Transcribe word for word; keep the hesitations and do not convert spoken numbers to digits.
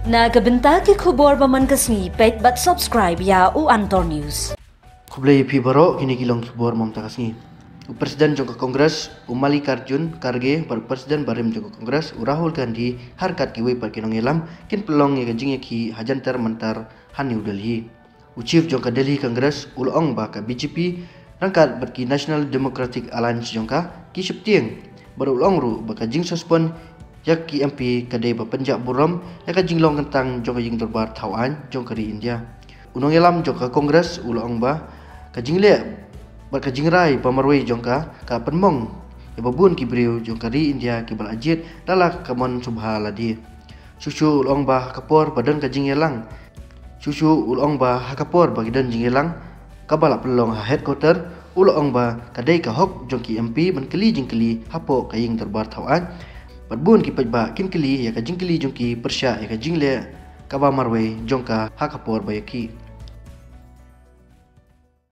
Na ka bynta ki khubor ba man ka sngi, peit bad subscribe ïa u Antor News. Khublei ïa phi baroh, kine ki long ki khubor mynta ka sngi. U President jong ka Congress, u Mallikarjun Kharge, bad u President barim jong ka Congress, u Rahul Gandhi, ha ryngkat kiwei pat ki nongïalam, kin pynlong ïa ka jingïakhih ha Jantar Mantar ha New Delhi. U Chief jong ka Delhi Congress u la ong ba ka B J P ryngkat bad ki National Democratic Alliance jong ka ki sheptieng, bad u la ong ruh ba ka jingsuspend ïa ki M P ka dei ba pynjah burom ïa ka jinglong kyntang jong ka ïing dorbar thaw aiñ jong ka ri India. U nongïalam jong ka Congress u la ong ba ka jingleh bad ka jingrai ba marwei jong ka ka pynmong ïa ba bun ki briew jong ka ri India kiba la jied da la ka mon sngewbha lade. Shuh shuh u la ong ba ha ka por ba don ka jingïalang. Shuh shuh u la ong ba ha ka por ba ki don jingïalang kaba la pynlong ha headquarter, u la ong ba ka dei ka hok jong ki M P ban kylli jingkylli hapoh ka ïing dorbar thaw aiñ. Bad bun ki paidbah kin kylli ïa ka jingkylli jong ki pyrshah ïa ka jingleh kaba marwei jong ka ha ka por ba ïakhih.